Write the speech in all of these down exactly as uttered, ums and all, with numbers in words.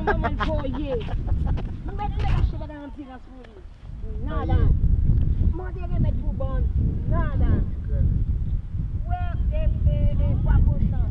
Kòman l voye? M mèt, m mèt achte bagay an dirans pou li. Nada. Mande remèd pou bann. Nada. Wè, e, e, e, fwa pwochen.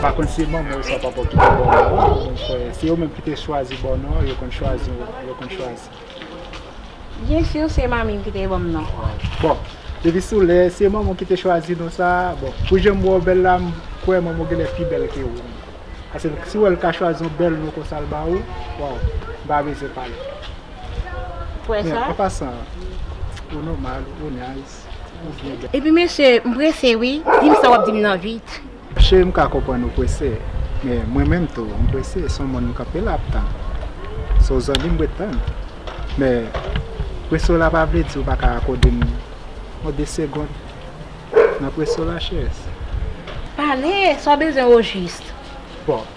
Pa konn si manman oswa papa w ki te ba w non an, se yo menm ki te chwazi ba w non an, yo konn chwazi, yo konn chwazi. Byen si se manmi m ki te ban m non. Bon, depi sou lè se manman w ki te chwazi non sa a, bon, pou jan m wè w bèl la, m kwè manman w genlè pi bèl ke ou. Paske si w wè l ka chwazi yon bèl non konsa l ba ou, waw, m pa bezwen pale. Kwè sa? Men, an pasan, ou nòmal, ou nice, ou byen bèl. Epi mesye, m prese wi, di m sa w ap di m nan vit. Cheri, m ka konprann ou prese, men mwen menm tou, m prese, se yon moun m kanpe la ap tann. Se yon zanmi m ret tann. Men, prese w la pa vle di ou pa ka akòde m yon de segonn. Nan prese w la, cheri. Pale, sa w bezwen ojis? Bon,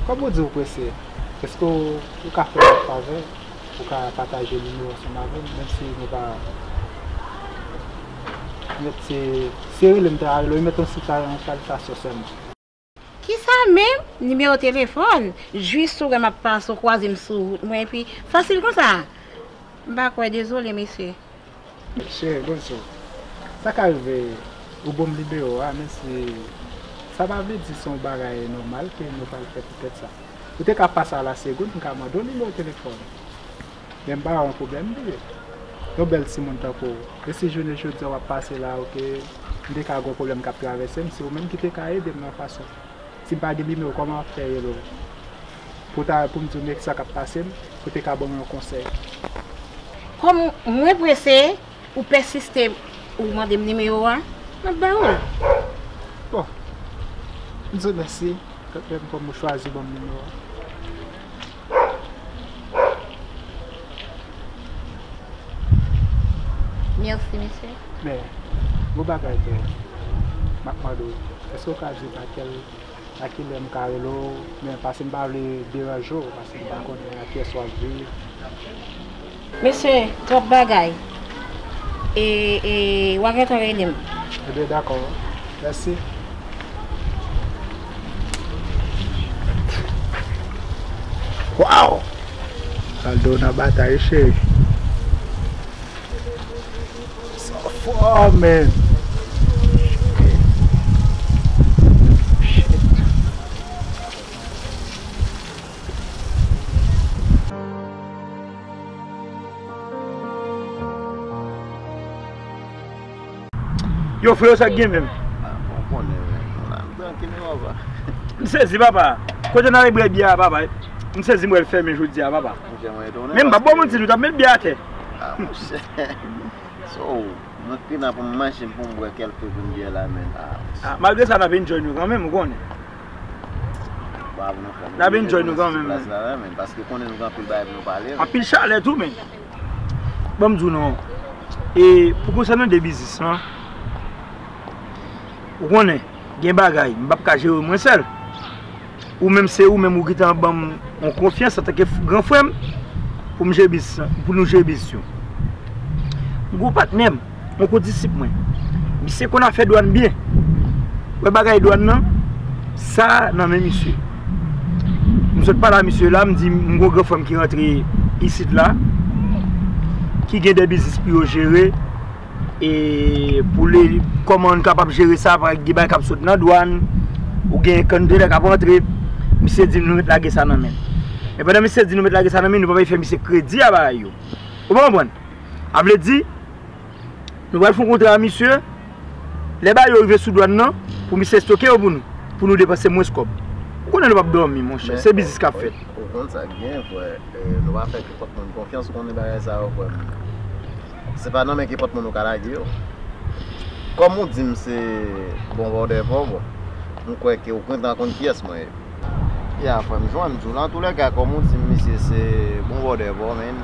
kòm ou di ou prese, èske w, ou ka fè m yon favè? Ou ka pataje nimewo ansanm avè m, menm si nou pa, mèt se, se rele m ta rele w, mèt yon ti sa-, yon salitasyon sèlman. Kisa menm? Nimewo telefòn? Jis ou wè m ap pase, w kwaze m sou wout mwen, epi fasil konsa? M pa kwè, dezole, mesye. Cheri, bonjou. Sa ka rive, ou ban m nimewo a, men si, sa pa vle di se yon bagay nòmal ke nou pral fè poutèt sa. Ou te ka pase a la segonn, m ka mande w nimewo telefòn. Men m pa wè yon pwoblèm li ye. Yon bèl timoun tankou w. E si jounen jodi a w ap pase la, oke, m te ka gen yon pwoblèm k ap travèse m, se ou menm ki te ka ede m nan fason. Si m pa gen nimewo, kòman m ap fè rele w? Pou ta, pou m di w men sa k ap pase m, pou te ka ban m yon konsèy. Kòm mwen prese, ou pèsiste, ou mande m nimewo a, m ap ba ou l. Bon, m di w mèsi, kanmenm kòm ou chwazi ban m nimewo a. Mèsi, mesye. Men, yon bagay ke m ap mande w, èske w ka di m a kèl, a kilè m ka rele w, men paske m pa vle deranje w, paske m pa konnen a kiyès w ap viv. Mesye, twòp bagay. E, e, w a gentan rele m. Ebyen, dakò. Mèsi. Waw! Aldo nan batay, cheri. Sa fò, man. Shit. Yo, frè, sa k gen menm? Ah, bon, konnen, men, nou la, nou trankil, non, papa. M sezi, papa. Kote n ale bwè byè a, papa? M sezi, m wè l fèmen jodi a, papa. Monchè, mwen etone. Men m p ap ba w manti, nou t ap met byè atè. Ah, monchè. So, mwen kri nan pou m manje, pou m bwè kèlke gout byè la, men. Ah, monchè. Ah, malgre sa, n ap enjoy nou kanmenm, ou konnen. Bravo, nou fè nou. N ap enjoy nou kanmenm, men. Paske konnen nou gen anpil bagay pou nou pale, men. Anpil chalè tou, men. Ban m di w non. E pou konsènan de biznis lan, ou konnen, gen bagay, m p ap ka jere mwen sèl. Ou menm, se ou menm ou gentan ban m yon konfyans antanke f-, gran frè m pou m jere biznis lan, pou nou jere biznis yo. M gen yon patnè m, yon kondisip mwen. Misye konn afè dwàn byen. Wè bagay dwàn nan, sa nan men misye. M sot pale a misye la, m di m gen yon gran frè m ki rantre isit la, ki gen de biznis pou yo jere, e pou li, kòman n kapab jere sa, paske gen bagay k ap sot nan dwàn, ou gen konntenè k ap rantre, misye di nou mèt lage sa nan men l. Men pandan misye di nou mèt lage sa nan men l, nou pa bay fè misye kredi a bagay yo. Ou pa konprann? A vle di, nou pral fè yon kontra a misye, lè bagay yo rive sou dwàn nan, pou misye stoke yo pou nou, pou nou depanse mwens kòb. Ou konnen nou p ap dòmi, monchè. Men, se biznis k ap fèt. Ou konn sa k gen, frè. E, nou pa fè kenpòt moun konfyans, ou konnen bagay sa yo, frè m. Se pa nan men kenpòt moun ou ka lage yo. Kòm ou di m se bon vòdè vò, bon, m kwè ke ou gentan konn kiyès mwen ye. Ya, frè m, jan m di w la, antoulèka, kòm ou di m, misye se bon vòdè vò, men.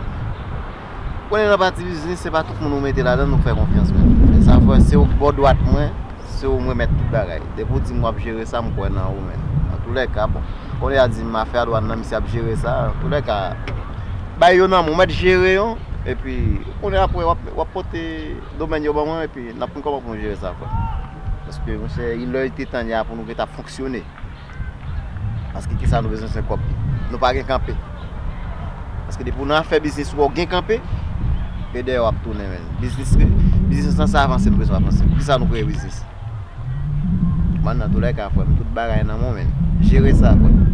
Konnen nan pati biznis, se pa tout moun ou mete ladan l, ou fè konfyans, men. Men sa, frè, se ou bò dwat mwen, se ou m remèt tout bagay. Depi w di m w ap jere sa, m kwè nan ou, men. Antoulèka, bon. Kounye a di m afè a dwàn nan, misye ap jere sa. Antoulèka, bay yo nan men w, mèt jere yo. Epi, kounye a apre, w ap, w ap pote domèn yo ban mwen, epi n ap konn kòman pou nou jere sa, frè. Paske, monchè, il lè il te tan ya pou nou gentan fonksyone. Paske kisa nou bezwen se kòb. Nou pa gen kanpe. Paske depi w nan afè biznis ou wè w gen kanpe, e dèyè w ap tounen, men. Biznis, biznis lan se avanse nou bezwen avanse. Poukisa nou kreye biznis? Mwen, nan toulèka, frè m, tout bagay nan men w, men. Jere sa, frè m.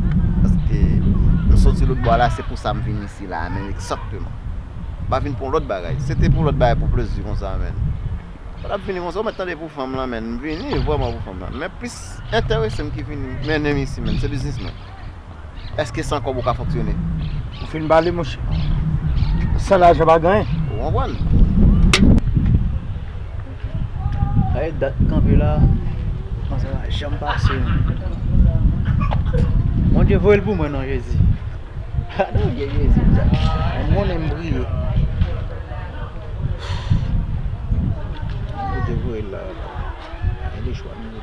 Paske m soti lòt bò la, se pou sa m vin isi la, men, egzakteman. M pa vin pou yon lòt bagay. Si se te pou yon lòt bagay, pou plezi konsa, men. Sa t ap vini konsa, ou mèt tande pou fanm lan, men. M vini vrèman pou fanm lan. Men plis enterese m ki vini mennen m isi, men. Se biznis mwen. Èske san kòb ou ka fonksyone? Ou fin pale, monchè. San lajan pa gen anyen. Ou konprann? Ay, dat kanpe la, konsa pa janm pase. Bondye voye l pou mwen, non, Jezi. Alelouya, Jezi. M konnen m priye. Bondye voye l la. Gen de chwa nou di.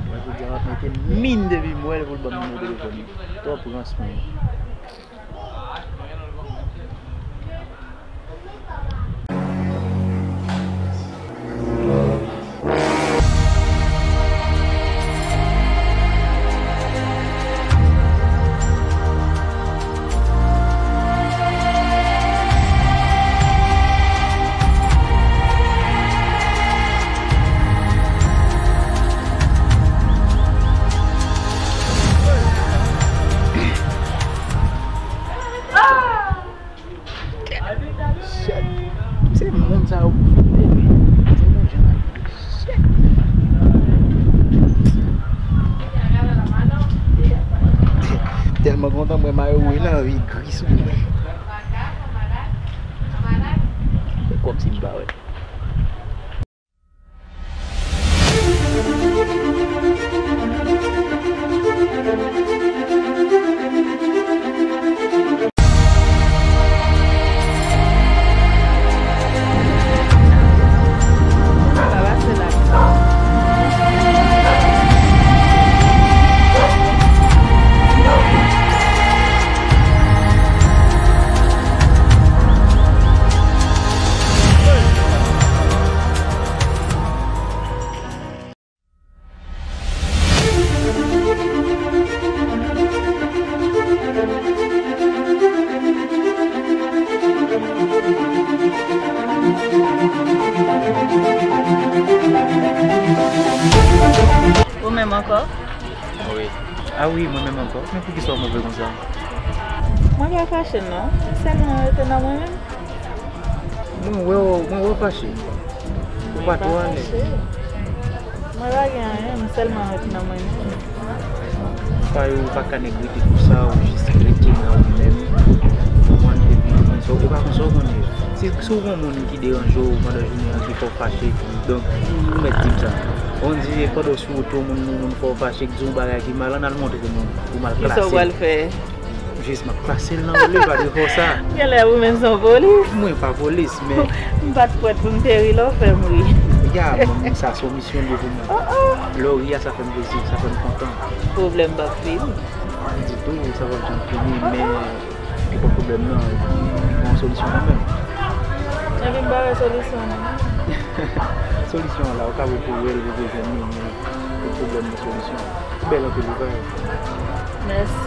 Mwen, jodi a, m ap mete min depi m wè l pou l ban m nimewo telefòn li. Twòp rans, men. Shit. Se moun sa yo pou fè, wi. Se moun jan la. Shit. Tèlman kontan mwen, mayo wi nan vi gri sou mwen. Fè kòmsi m pa wè. Ou menm ankò? Wi. A wi, mwen menm ankò. Men poukisa w move konsa? Mwen pa fache non. Sèlman rete nan mwen menm. Mwen wè w, mwen wè w fache. Ou pa twò alèz. Mwen pa gen anyen, m sèlman ret nan mwen menm. Fayo, ou pa ka nèg rete konsa, ou jis rete nan ou menm. Ou konprann? Epi, konsa, e pa konsa ou konnen. Si, si w gon moun ki deranje w pandan jounen an, ki fè w fache, donk, ou mèt di m sa. On di, pandan w sou wout, yon moun, yon moun fè w fache, k di w yon bagay ki mal, ann al montre moun, ou mal klase. Kisa w pral fè? Jis m ap klase l nan woule, pa de fè w sa. Genlè ou menm se yon polis. Mwen pa polis, men. M pa t prèt pou m te ri lè w fè m ri. Ya, mwen, sa se yon misyon li ye pou mwen. Oh, oh. Lè w ri a, sa fè m plezi, sa fè m kontan. Pwoblèm p ap fini. Ditou, sa p ap janm fini, men gen pa pwoblèm nan, gen yon solisyon kanmenm. Epi m pa wè solisyon nan. Solisyon an la, ou ka wè pou wè l, ou bezwen li, men gen pwoblèm nan solisyon. Ou bèl anpil, ou pa wè? Mèsi.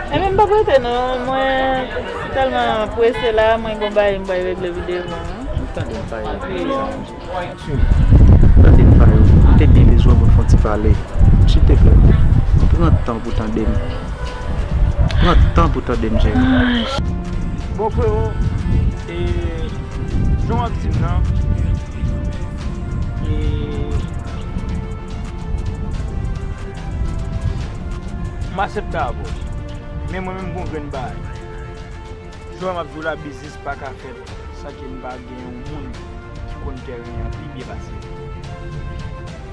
Ebyen, m p ap rete non. Mwen tèlman prese la, mwen gon bagay m pral regle pi devan. M tande m pa ye. Tande m pa ye. M te byen bezwen pou n fè yon ti pale. Silteplè, pran tan pou tande m. Pran tan pou tande m, cheri. Bon, frewo, e, jan w ap di m nan, e, m aksepte avè w. Men mwen menm, gon grenn bagay. Jan m ap di w la, biznis pa ka fèt san ke m pa gen yon moun ki konn tèren an pi byen pase m.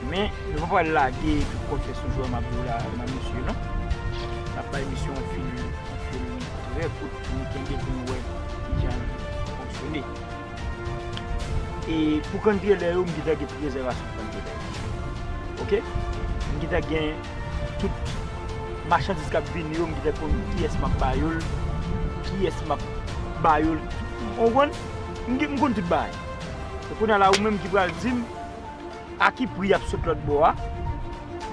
Men, nou pa pral lage tout kòfè sou jan m ap di w la nan mesye, non. N ap bay misye yon fil, yon fil trè kout pou nou kenbe, pou nou wè kijan l fonksyone. E pou Country Air yo, m gentan gen tout rezèvasyon pou Country Air. Oke? M gentan gen tout machandiz k ap vini yo, m gentan konn kiyès m ap ba yo l, kiyès m ap ba yo l. Ou konprann? M gen, m konn tout bagay. E kounye a la, ou menm ki pral di m, a ki pri y ap sot lòt bò a,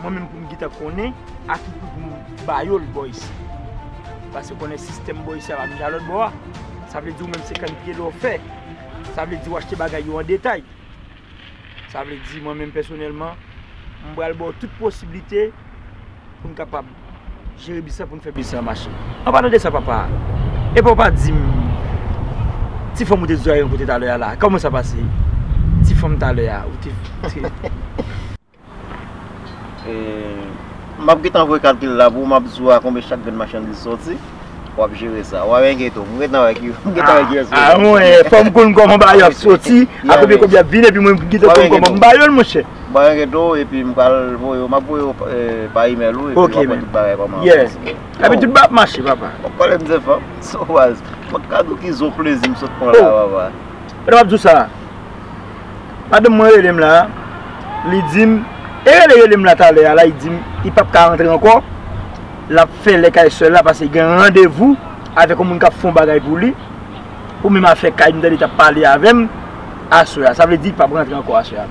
mwen menm pou m gentan konnen a ki pri pou m ba yo l bò isi. Paske konnen sistèm bò isi a pa menm jan lòt bò a. Sa vle di ou menm se Country Air w fè. Sa vle di w achte bagay yo an detay. Sa vle di mwen menm pèsonèlman, m pral ba w tout posiblite pou n kapab jere biznis la, pou n fè biznis la mache. An palan de sa, papa, epa w pa di m, ti fanm ou te di yon kote talè a la, kòman sa pase? Ti fanm talè a, ou te, te... E, m ap gentan voye kalkil la pou w, m ap di w a konbyen chak grenn machandiz soti, w ap jere sa. W ap enkyete w, m gentan wè ki, m gentan wè kiyès ou ye. A, mwen, fò m konn kòman bagay yo ap soti, a konbyen, konbyen y ap vini, epi mwen m gentan konn kòman m ba yo l, monchè. Ba yo gen do, epi m pral voye w, m ap voye w, eh, pa imèl ou, epi w ap wè tout bagay kòman ap pase. Epi tout bagay ap mache, papa. W ap pale m de fanm, sou baz. Mwen ka di w ki zo plezi m sot pran la, papa. Pandan m ap di w sa, madanm mwen rele m la, li di m, e rele, rele m la talè a la, li di m li p ap ka rantre ankò. L ap fè lè kay sè l la, paske li gen randevou avèk yon moun k ap fè yon bagay pou li. Pou menm afè kay, m tande li t ap pale avè m aswè a. Sa vle di li p ap rantre ankò aswè a.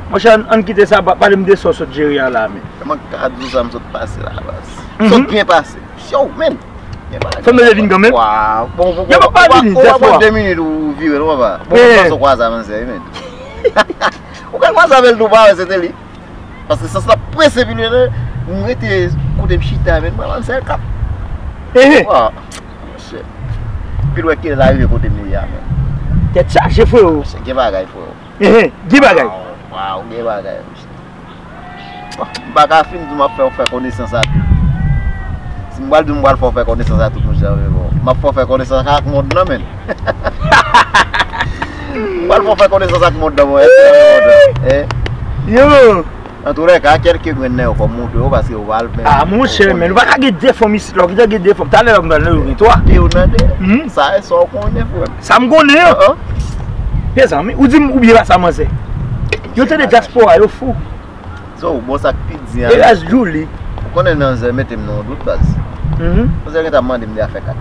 Monchè, ann, ann kite sa, pa, pale m de sa w sot jere a la, men. Kòman ka di w sa m sot pase la, baz? Sot byen pase. Yo, men. Fò m leve vin kanmenm. Waw. Bon, bon, yo, bon, pa vini, w ap pran de minit ou vire, non, papa? Bon, bon, fason kwaze a, manzè, men. Ou ka kwaze avè l tou, pa wè, se te li. Paske sans la prese vin, men, m rete kote m chita, men, mwen, mwen, se kap. Ehe. Waw. Monchè. Pi lwen ke l arive kote m ye a, men. Tèt chaje, freo. Monchè, gen bagay, freo. Ehe, gen bagay. Waw, waw, gen bagay, monchè. Bon, m pa ka fin di w m ap fè w fè konesans a tout. Si m pral di w m pral fè w fè konesans a tout, monchè, men bon, m ap fè w fè konesans ak mond lan, men. M pral fè w fè konesans ak mond lan, mwen. Èske w konprann? Eh? Yo! Antoulèka, kèlke grenn nan yo fò m montre w, paske w pral men. Ah, monchè, men, ou pa ka gen de fanm isit la, ou gentan gen de fanm. Talè la, m pral nan yo gen twa. De yo nan de. Sa e sa w konnen, frè m. Sa m konnen an. Mezanmi, ou di m, ou byen pa sa, manzè. Yo tande dyaspora, yo fou. So, bon, sa k pi di an. Elas Julie. Ou konnen manzè mete m nan yon dout, baz. Manzè gentan mande m de afè kat.